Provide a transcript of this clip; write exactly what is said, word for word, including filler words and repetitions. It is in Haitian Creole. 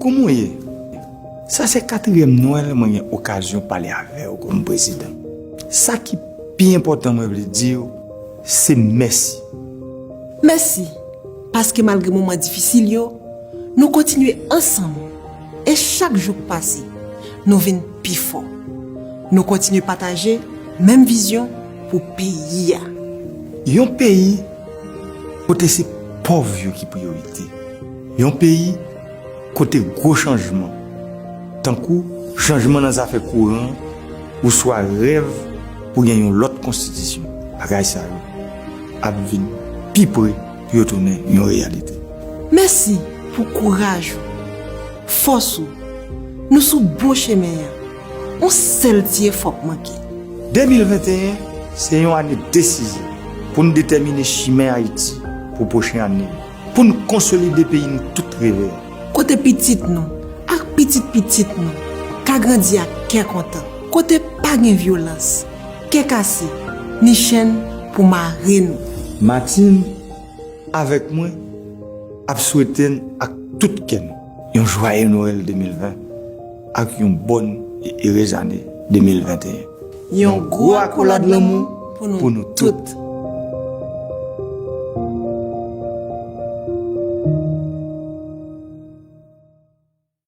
Kòman w ye? Sa se katriyèm Nwèl mwen gen okazyon pale avè w kòm prezidan. Sa ki pi enpòtan mwen vle di w, se mèsi. Mèsi, paske malgre moman difisil yo, nou kontinye ansanm. E chak jou k pase, nou vin pi fò. Nou kontinye pataje menm vizyon pou peyi a. Yon peyi kote se pòv yo ki priyorite. Yon peyi kote gwo chanjman, tankou chanjman nan zafè kouran oswa rèv pou gen yon lòt konstitisyon, bagay sa yo ap vin pi pre pou yo tounen yon reyalite. Mèsi pou kouraj ou, fòs ou. Nou sou bon chemen an. Yon sèl ti efò k manke. De mil venteyen se yon ane desizyon pou n detèmine chimen Ayiti pou pwochen ane yo, pou n konsolide peyi n tout reve a. Kote pitit nou ak pitit pitit nou ka grandi ak kè kontan. Kote pa gen vyolans, kè kase, ni chenn pou mare nou. Martine avèk mwen ap swete n ak tout kè n yon jwaye Nwèl de mil ven ak yon bòn e erez ane de mil venteyen. Yon gwo akolad lanmou pou nou tout.